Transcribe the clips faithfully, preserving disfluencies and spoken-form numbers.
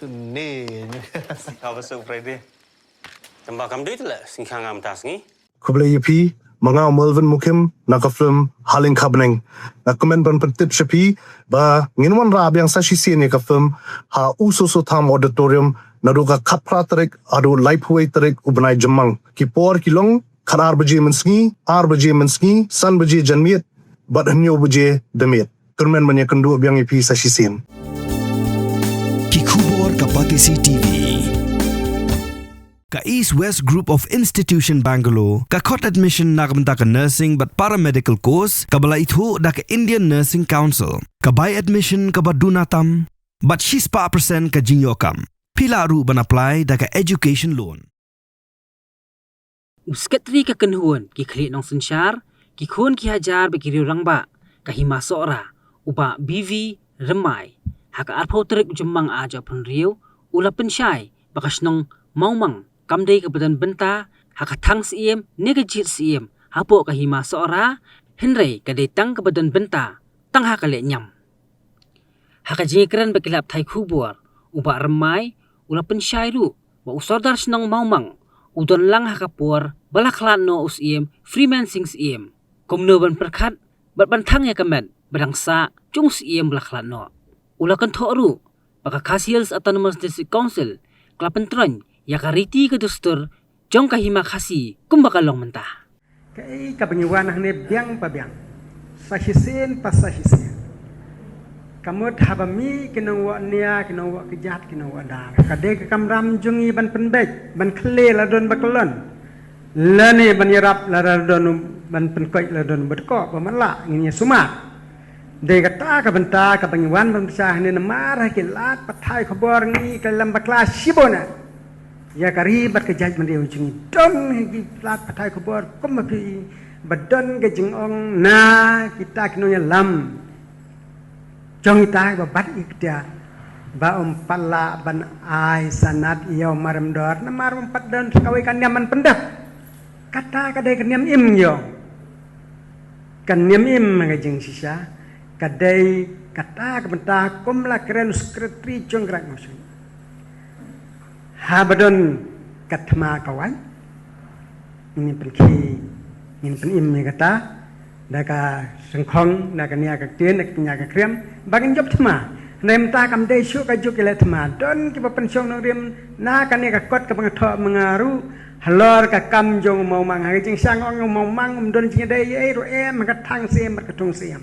Ni. Kaba su Friday. Tamba kam dei tele singkang am tas ngi. Khublei ïa phi, ma nga u Melvin Mukim, na ka film Haleng Khabneng. Nga kmen ban pyntip sha phi ba ngin wanrah biang sa shisien ïa ka film ha U Soso Tham Auditorium naduh ka khatphra tarik haduh laiphew wei tarik u bnai Jymmang. Ki por ki long khatar baje mynsngi, ar baje mynsngi, san baje janmiet bad hynñiew baje damiet. Kyrmen ban ïakynduh biang ïa phi sa shisien. Ki khubor ka Batesi T V. Ka East West Group of Institution Bangalore ka khot admission na ka bynta ka nursing bad paramedical course kaba la ithuh da ka Indian Nursing Council. Ka bai admission kaba duna tam bad shispah percent ka jingïoh kam. Phi lah ruh ban apply da ka education loan. U Secretary ka kynhun ki khlieh nongsynshar, ki khun ki hajar bad ki riew rangbah ka Hima Sohra, u Bah B V Rymmai, ha ka arphew tarik u Jymmang arhajar arphew hynriew, u la pynshai ba ka shnong Mawmang kam dei kaba don bynta ha ka thang syiem ne ka jait syiem hapoh ka Hima Sohra, hynrei ka dei tang kaba don bynta tang ha ka lehniam. Ha ka jingïakren bad ki lad pathai khubor, u Bah Rymmai u la pynshai ruh ba u Sordar shnong Mawmang u don lang ha ka por ba la khlad noh u Syiem Freeman Singh Syiem, kumno ban pyrkhat bad ban thang ïa ka met ba dang sah jong u Syiem ba la khlad noh. U la kynthoh ruh ba ka Khasi Hills Autonomous District Council ka la pyntroiñ ïa ka riti ka dustur jong ka Hima Khasi kumba ka long mynta. Kaei kaba ngi wan hangne biang pa biang, sa shisien pa sa shisien. Ka mut haba mih ki nongwah nia, ki nongwah kjat, ki nongwah dar, ka dei ka kamram jong ngi ban pynbeit, ban khleh lada don ba kyllon, lane ban ïarap lada don, ban pynkoit lada don ba dkoh ba matlah, ngin ïa sumar. Dei kata ka bynta kaba ngi wan ban pynshai hangne namar ha ki lad pathai khubor ngi ka lem bakla shibun ïa ka ri bad ka jaitbynriew jong ngi. Don ha ki lad pathai khubor kumba phi ba don ka jingong na kita ki nongïalam jong kita ba bat ikhtiar ba ym pat lah ban ai sanad ïa u marym dor namar ym pat don sa kawei ka niam ban pyndep. Kata ka dei ka niam im ïa u. Ka niam im ha ka jingshisha ka dei kata ka bynta kum la kren u Secretary jong ka Raid Mawshynrut. Haba don ka thma ka waiñ, ngin pynkhie, ngin pynim ïa kata da ka shynkhong, da ka nia ka ktien, da ka kñia ka kriam ba ngin jop thma. Hynrei mynta kam dei shuh ka juk ïaleh thma. Don kiba pynshong nongrim na kane ka kot kaba nga thoh ma nga ruh halor ka kam jong u Mawmang. Ha ka jingshisha nga ong u Mawmang um don jingïadei ei ruh em ha ka thang syiem bad ka thung syiem.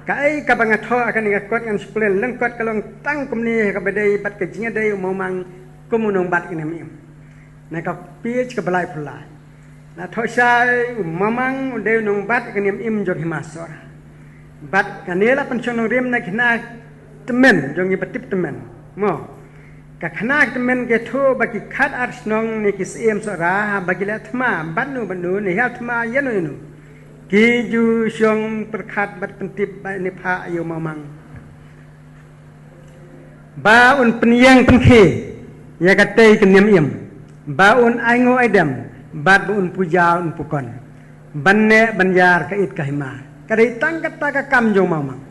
Kaei kaba nga thoh ha kane ka kot ngan shu pule lyngkot ka long tang kumne ha kaba dei bad ka jingïadei u Mawmang kum u nongbat ka niam im. Na ka page kaba laiphew lai nga thoh shai u Mawmang u dei u nongbat ka niam im jong Hima Sohra. Bad kane la pynshong nongrim na ki khynnah tymmen jong ngi ba tip tymmen. Mo. Ka khynnah tymmen ka ïathuh ba ki khatar shnong ne ki syiem Sohra haba ki leh thma bad nu bad nu ne hiar thma ïa nu ïa nu, ki ju shong pyrkhat bad pyntip ba ne phah ïa u Mawmang ba un pynïeng pynkhie ïa katei ka niam im, ba un ai nguh ai dem bad ba un puja un pukon ban neh ban ïar ka ïit ka hima. Ka dei tang kata ka kam jong u Mawmang.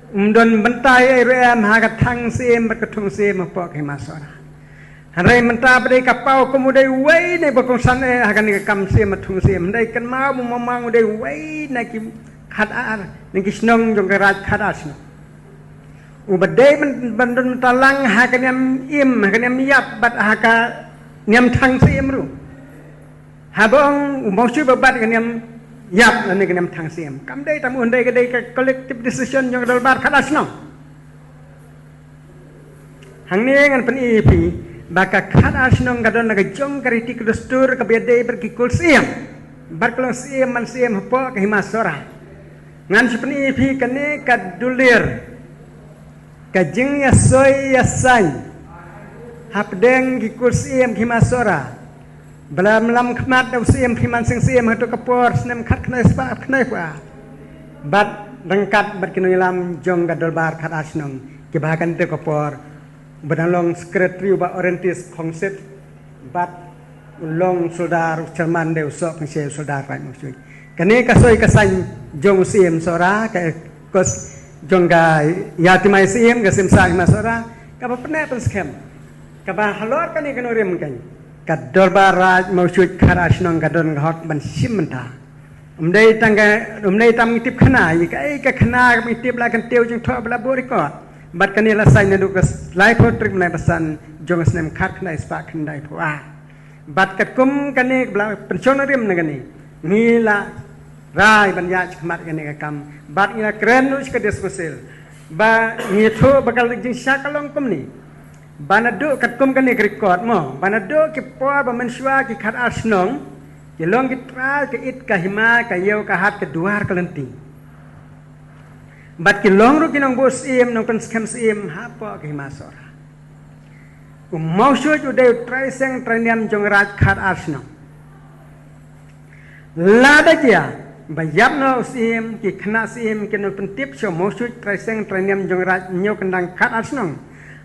Um don bynta ei ruh em ha ka thang syiem bad ka thung syiem hapoh ka Hima Sohra. Hynrei mynta ba dei ka paw kum u dei uwei na ba kongsan eh ha kane ka kam syiem bad thung syiem. Hynrei kynmaw ba u Mawmang u dei uwei na ki khatar, na ki shnong jong ka Raid Khatar Shnong. Uba dei ban, ban don bynta lang ha ka niam im, ha ka niam ïap bad ha ka niam thang syiem ruh. Haba ong u Mawshynrut ba bat ka niam ïap lane ka niam thang syiem, kam dei tam u, hynrei ka dei ka collective decision jong ka Dorbar Khatar Shnong. Hangne ngan pyni ïa phi ba ka Khatar Shnong ka don la ka jong ka riti ka dustur kaba ïadei bad ki kul syiem bad ka long syiem man syiem hapoh ka Hima Sohra. Ngan shu pyni ïa phi kane ka dulir, ka jingïasoi ïasaiñ hapdeng ki kul syiem ki Hima Sohra. Ba la lam khmat da u Syiem Freeman Singh Syiem ha kato ka por snem khatkhyndai spah khyndai phew ar bad ryngkat bad ki nongïalam jong ka Dorbar Khatar Shnong kiba ha kane ka por ba dang long secretary u Bah Orentis Khongsit bad u long soldar, u chairman dei u Soh Pynshai, u soldar Raid Mawshynrut. Kane ka soi ka saiñ jong u Syiem Sohra, ka kos jong ka ïa tymmen syiem, ka Syiem Sah Hima Sohra, Kaba pyneh pynskhem, kaba halor kane ka nongrim kein, ka Dorbar Raid Mawshuit Khadar Shnong ka don ka hok ban shim bynta. Ym dei tang ka, ym dei tang ngi tip khana, ïa kaei ka khana kaba ngi tip la kyntiew jingthoh ba la buh record. Bad kane la sign naduh ka laiphew tarik bnai ba san jong ka snem khatkhyndai spah khyndaiphew ar. Bad katkum kane ba la pynshong nongrim na kane, ngi la rai ban ïaid shakhmat kane ka kam. Bad ngi la kren ruh sha ka District Council ba ngi ïathuh ba ka jingshisha ka long kumne. Ba naduh katkum kane ka record mo, ba naduh ki por ba mynshuwa ki khatar shnong ki long ki trai ka it ka hima, ka ïew ka hat, ka duwar ka lynti. Bad ki long ruh ki nongbuh syiem, nongpynskhem syiem hapoh ka Hima Sohra. U Mawshuit u dei u trai seng trai niam jong Raid Khadar Shnong. Lada jia ba ïap noh u syiem, ki khynnah syiem kin pyntip sha u Mawshuit trai seng trai niam jong Raid Hynñiewkyndang Khadar Shnong.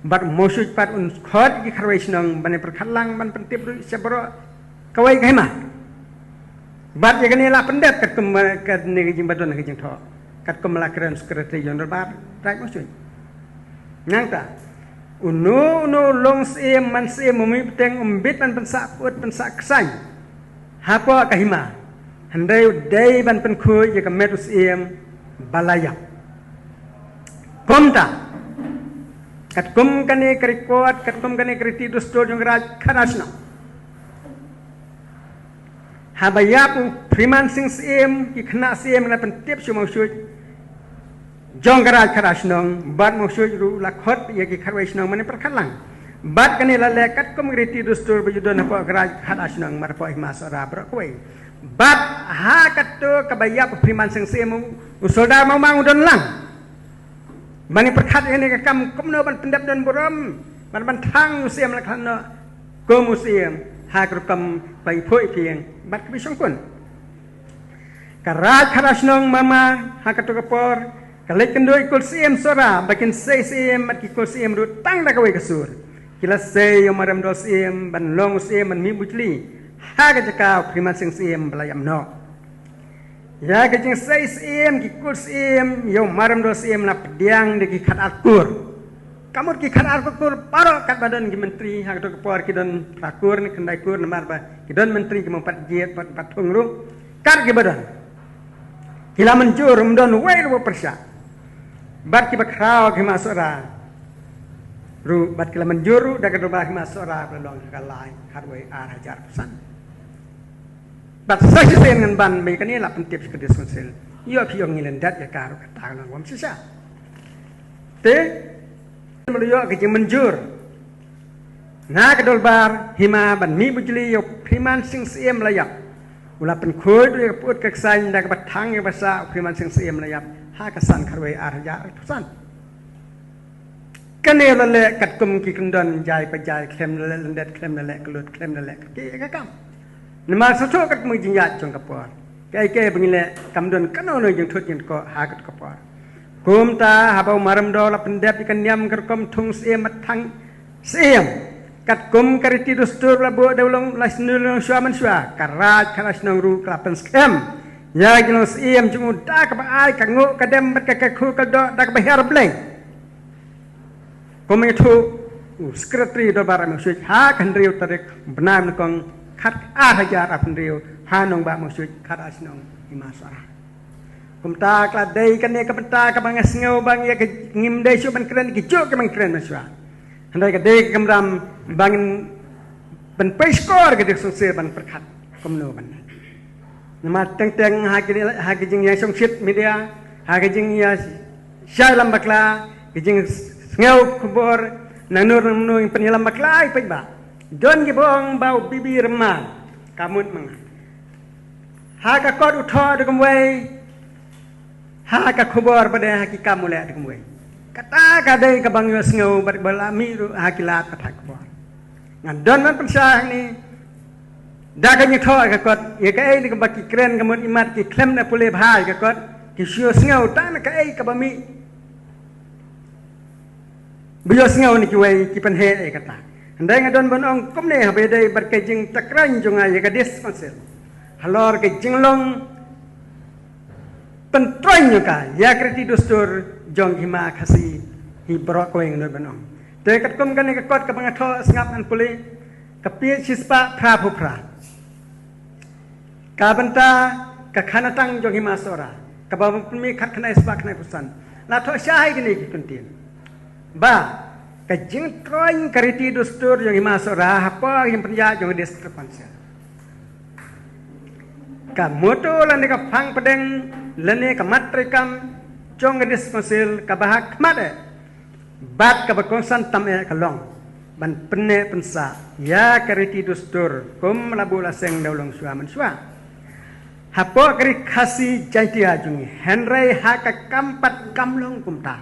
Bad u Mawshuit pat un khot ki khatwei shnong ban ïa pyrkhat lang ban pyntip ruh sha baroh kawei ka hima. Bad ïa kane la pyndep katkum, eh, kane ka jingbadon ka jingthoh. Katkum la kren Secretary General Dorbar Raid Mawshuit. Nangta, uno uno u long syiem man syiem, u mih bteng, um bit ban pynsah put pynsah ksain hapoh ka hima. Hynrei u dei ban pynkhuid ïa ka met u syiem ba la ïap. Kumta, katkum kane ka record, katkum kane ka riti dustur jong Raid Khadar Shnong, haba ïap u Freeman Sing Syiem, ki khynnah syiem la pyntip sha u Mawshuit jong ka Raid Khadar Shnong, bad u Mawshuit ruh la khot ïa ki khatwei shnong ban ïa pyrkhat lang. Bad kane la leh katkum ka riti dustur ba ju don hapoh ka Raid Khadar Shnong, bad hapoh Hima Sohra baroh kawei. Bad ha kato kaba ïap u Freeman Sing Syiem, u Soldar Mawmang u don lang ban ïa pyrkhat ïa kane ka kam kumno ban pyndep don burom, ban, ban thang u syiem la khlad noh kum u syiem ha ka rukom ba ïa phuh ïa phieng bad kaba ïa shongkun. Ka Raid Khadar Shnong mama ha kato ka por ka leit kynduh ïa ki kul syiem Sohra ba kin sei syiem, bad ki kul syiem ruh tang da kawei ka sur ki la sei ïa u Marem Dol Syiem ban long u syiem ban mih bujli ha ka jaka u Freeman Sing Syiem ba la ïap noh. Ïa ka jingsei syiem, ki kul syiem ïa u Marem Dol Syiem la pdiang da ki khatar kur. Ka mut ki khatar kur baroh, katba don ki myntri ha kato ka por ki don phra kur ne khyndai kur, namar ba ki don myntri ki ym pat jied, pat, pat thung ruh. Kat kiba don, ki la mynjur, ym don uwei ruh ba pyrshah. Bad kiba khraw ka Hima Sohra ruh, bad ki la mynjur ruh da ka Dorbar Hima Sohra ba la long ha ka lai khatwei ar hajar arphew san. Bad sa shisien ngan ban ba ïa kane la pyntip sha ka District Council. Ïoh phi ong ngi lyndet ïa ka ruh, kata ka long wam shisha. Te, mynta ïoh ka jingmynjur na ka Dorbar Hima ban mih bujli ïa u Freeman Sing Syiem la ïap. U la pynkhuid ruh ïa ka put ka ksain da kaba thang ïa kaba sah, u Freeman Sing Syiem la ïap ha ka san khatwei ar hajar arphew san. Kane la leh katkum ki kyndon jai pa jai, khlem la leh lyndet, khlem la leh kyllut, khlem la leh kyrkieh ïa ka kam. Namar sngewthuh katkum ka jingïaid jong ka por, kaei kaei ba ngi leh kam don kano kano jingthut jingkoh ha kat ka por. Kumta haba u Marem Dol la pyndep ïa ka niam ka rukom thung syiem bad thang syiem, katkum ka riti dustur ba la buh da u Long Laisyndur Lyngdoh shuwa mynshuwa, ka Raid Khadar Shnong ruh ka la pynskhem ïa ki long syiem jong u da kaba ai ka nguh ka dem bad ka kyrkhu kyrdoh da kaba hiar Blei. Kum ïathuh u Secretary Dorbar Mawshuit ha ka hynriew tarik bnai nyngkong, khatar hajar arphew hynriew, ha nongbah Mawshuit Khadar Shnong Hima Sohra. Kumta ka la dei kane ka bynta kaba nga sngew ba ngi ïa ka ngim dei shuh ban kren, ki juh ki ban kren mynshuwa. Hynrei ka dei ka kamram ba ngin ban pyrshah ka District Council ban pyrkhat kumno ban. Namar teng teng ha ki, ha ki jingïashongshit media, ha ki jingïashai lam bakla, ki jingsngew khubor, nangno nangno ngin pynïalam bakla ïa peit ba don kiba ong ba u Bibi Rymmal ka mut ma nga. Ha ka kot u thoh da kumwei, ha ka khubor ba dei ha ki kam u leh da kumwei. Kata ka dei kaba ngi ïohsngew bad ba la mih ruh ha ki lad pathai khubor. Nga don ban pynshai hangne, da ka jingthoh ka kot, ïa kaei kaba ki kren ka mut imat ki khlem da pule bha ïa ka kot, ki shu ïohsngew tang na kaei kaba mih. Ba ïohsngew na kiwei ki pynheh ïa kata. Hynrei nga don ban ong kumne, haba ïadei bad ka jingtakren jong nga ïa ka District Council halor ka jinglong pyntroiñ jong ka ïa ka riti dustur jong ki hima Khasi hi baroh kawei, nga don ban ong. Te katkum kane ka kot kaba nga thoh sngap ngan pule, ka page shispah phraphew phra. Ka bynta ka khanatang jong Hima Sohra, kaba pynmih khatkhyndai spah khyndaiphew san. La thoh shai kine ki kyntien. Ba, ka jingtroiñ ka riti dustur jong Hima Sohra, hapoh ka jingpynïaid jong ka District Council. Ka motto lane ka phang pdeng, lane ka mat treikam, jong ka District Council, kaba ha khmat eh. Bad kaba kongsan tam eh ka long. Ban pynneh pynsah, ïa ka riti dustur, kum la buh la seng da u longshuwa manshuwa. Hapoh ka ri Khasi Jaiñtia jong ngi, hynrei ha ka kam pat kam long kumta.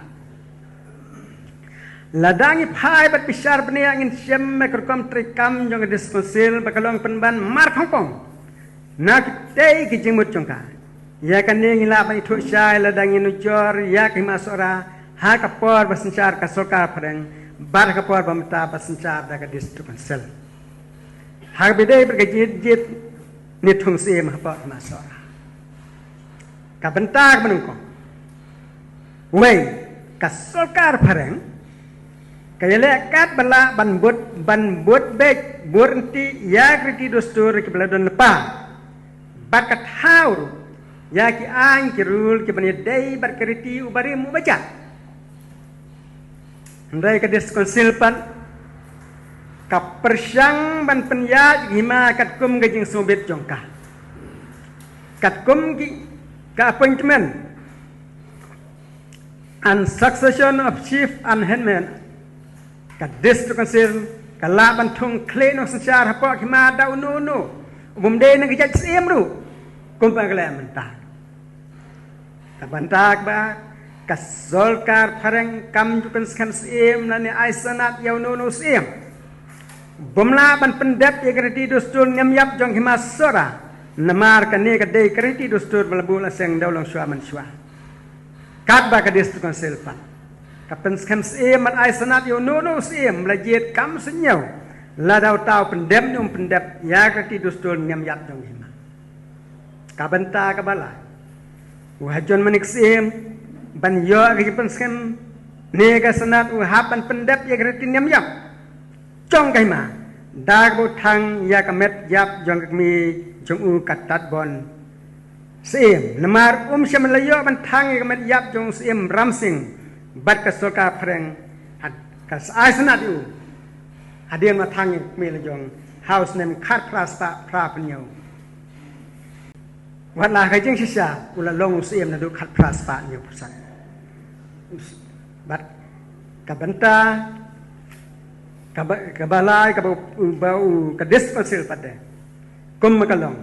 Lada ngi phai bad bishar bniah ngin shem eh ka rukom treikam jong ka District Council ba ka long pynban markhongpong. Na kitei ki jingmut jong ka. Ïa kane ngi lah ban ithuh shai lada ngi nujor ïa ka Hima Sohra ha ka por ba synshar ka sorkar phareng bad ha ka por ba mynta ba synshar da ka District Council. Ha kaba dei bad ka jied jied ne thung syiem hapoh Hima Sohra. Ka bynta kaba nyngkong. Wei, ka sorkar phareng ka ïaleh katba lah ban bud, ban bud beit, bud ryntih ïa ka riti dustur kiba la don lypa. Bad ka thaw ruh ïa ki aiñ ki rule kiban ïadei bad ka riti uba rim uba jat. Hynrei ka District Council pat ka pyrshang ban pynïaid hima katkum ka jingsngewbit jong ka. Katkum ki, ka appointment and succession of chief and headman, ka District Council ka lah ban thung khlieh nongsynshar hapoh hima da uno uno. Bym dei na ka jait syiem ruh. Kumba ka leh mynta. Ka bynta kaba ar, ka sorkar phareng kam ju pynskhem syiem lane ai sanad ïa uno uno u syiem. Bym lah ban pyndep ïa ka riti dustur niam ïap jong hima Sohra. Namar kane ka dei ka riti dustur ba la buh la seng da u longshuwa manshuwa. Katba ka District Council pat ka pynskhem syiem bad ai sanad ïa uno uno u syiem ba la jied kam sngewthuh. Lada uta u pyndep ne um pyndep ïa ka riti dustur niam ïap jong hima. Ka bynta kaba lai, u Hajon Manik Syiem ban ïoh ka jingpynskhem ne ka sanad u hap ban pyndep ïa ka riti niam ïap jong ka hima da kaba u thang ïa ka met ïap jong ka kmie jong u ka Tatbon Syiem. Namar um shym la ïoh ban thang ïa ka met ïap jong u Syiem Ramsing bad ka sorkar phareng ha ka ai sanad ïa u hadien ba thang ïa ka kmie la jong ha u snem khatphra spah phra phew hynñiew. Wat la ka jingshisha u la long u syiem naduh khatphra spah hynñiewphew san. Bad ka bynta kaba, kaba lai kaba u, ba u ka District Council pat de. Kumba ka long.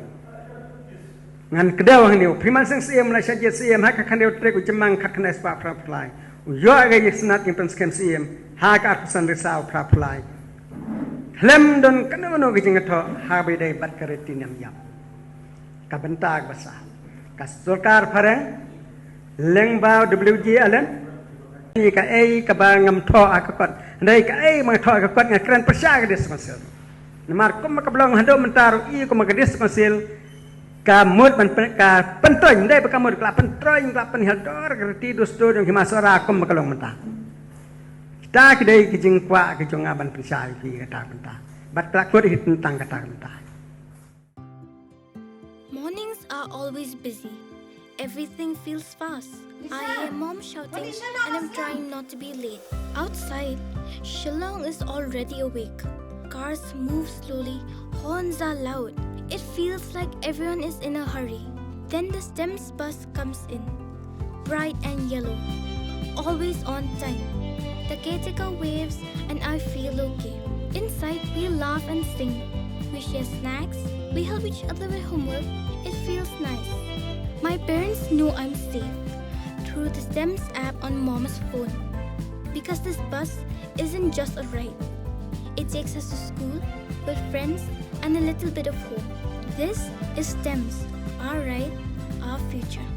Ngan kdew hangne u Phriman Sing Syiem la shah jied syiem ha ka khathynñiew tarik u Jymmang khatkhyndai spah phra phew lai. U ïoh ka jingsanad jingpynskhem syiem ha ka arphew san ri saw phra phew lai. Khlem don kano kano ka jingïathoh ha kaba ïadei bad ka riti niam ïap. Ka bynta kaba sah, ka sorkar phareng lyngba u W J Allen, ïa kaei kaba ngam thoh ha ka kot, hynrei kaei ba nga thoh ha ka kot nga kren pyrshah ka District Council. Namar kumba ka ba long haduh mynta ruh, ïa kumba ka District Council ka mut ban pyn-, ka pyntroiñ, hynrei ba ka mut ka la pyntroiñ, ka la pynhaldor ka riti dustur jong hima Sohra kumba ka long mynta. Kita ki dei ki jingkwah ki jong nga ban pynshai ïa kata ka bynta. Bad ka la kut hi tang kata ka bynta. Mornings are always busy. Everything feels fast. I hear mom shouting and I'm trying not to be late. Outside, Shillong is already awake. Cars move slowly, horns are loud. It feels like everyone is in a hurry. Then the STEMS bus comes in, bright and yellow, always on time. The caretaker waves and I feel okay. Inside, we laugh and sing. We share snacks, we help each other with homework. It feels nice. My parents know I'm safe through the STEMS app on mom's phone. Because this bus isn't just a ride, it takes us to school, with friends, and a little bit of home. This is STEMS, our ride, our future.